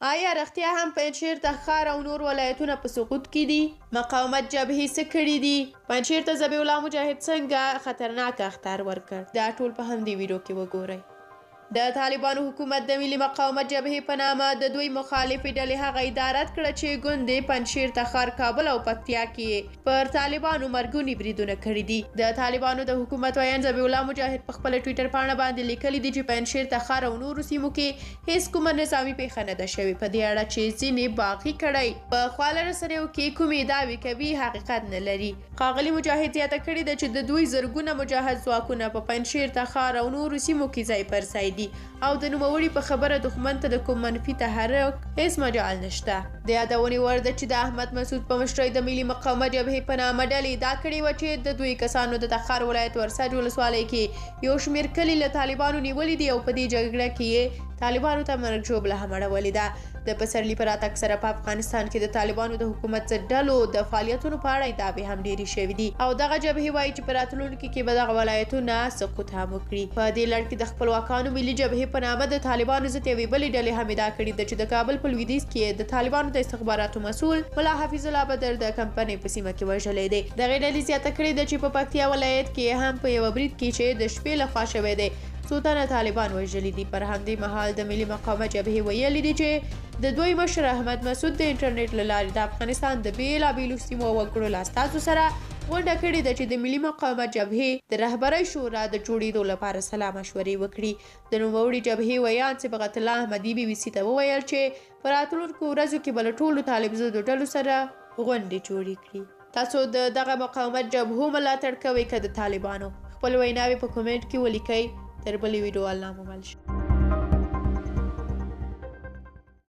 آیا رښتیا هم پنجشیر تخار او نور ولایتونه په سقوط کې دي؟ مقاومت جبهې څه کړي دي؟ پنجشیر ته ذبیح الله مجاهد څنګه خطرناک اخطار ورکړ؟ دا ټول په همدې ویډیو کې وګورئ. د طالبانو حکومت د ملي مقاومت جبهې په نامه د دوی مخالفې ډلې هغه ادعا رد کړه چې ګوندې پنجشیر، تخار، کابل او پکتیا کې پر طالبانو مرګوني بریدونه کړي دي. د طالبانو د حکومت ویاند ذبیح الله مجاهد په خپله ټویټر پاڼه باندې لیکلي دي چې پنجشیر، تخار او نورو سیمو کې هیڅ کومه نظامي پیښه نه ده شوې. په دې اړه چې ځینې باغي کړۍ په خواله رسنیو کې کومې ادعاوې کوي، حقیقت نه لري. ښاغلي مجاهد زیاته کړې ده چې د دوی زرګونه مجهز ځواکونه په پنجشیر، تخار او نورو سیمو کې ځای پر ځای دي او د نوموړي په خبره دښمن ته د کوم منفي تحرک هیڅ مجال نشته. د یادونې وړ ده چې د احمد مسعود په مشرۍ د ملي مقاومت جبهې په نامه ډلې ادعا کړې وه چې د دوی کسانو د تخار ولایت ورسج ولسوالۍ کې یو شمېر کلي له طالبانو نیولي دي او په دې جګړه کې یې طالبانو ته مرګ ژوبله هم اړولې ده. د پسرلي په راتګ سره په افغانستان کې د طالبانو د حکومت ضد ډلو د فعالیتونو په اړه ادعاوې هم ډېرې شوې دي او دغه جبهې وایي چې په راتلونکي کې به دغه ولایتونه سقوط هم وکړي. په دې لړ کې د خپلواکانو ملي جبهې په نامه د طالبانو ضد یوې بلې ډلې هم ادعا کړې ده چې د کابل په لویدیځ کې یې د طالبانو د استخباراتو مسؤل ملا حفیظ الله بدر د کمپنۍ په سیمه کې وژلی دی. دغې ډلې زیاته کړې ده چې په پکتیا ولایت کې یې هم په یوه برید کې چې د شپې له خوا شوی دی، څو تنه طالبان وژلي دي. پر همدې مهال د ملي مقاومت جبهې ویلي دي چې د دوی مشر احمد مسعود د انټرنیټ له لارې د افغانستان د بېلابېلو سیمو او وګړو له استازو سره غونډه کړې ده چې د ملي مقاومت جبهې د رهبرۍ شورا د جوړېدو لپاره سلا مشورې وکړي. د نوموړي جبهې ویاند صبغت الله احمدي بي بي سي ته وویل چې په راتلونکو ورځو کې به له ټولو طالب ضدو ډلو سره غونډې جوړې کړي. تاسو د دغه مقاومت جبهو ملاتړ کوئ که د طالبانو؟ خپل ویناوې په کومنټ کې ولیکئ. تر بلې ویډیو الله مو مل شه.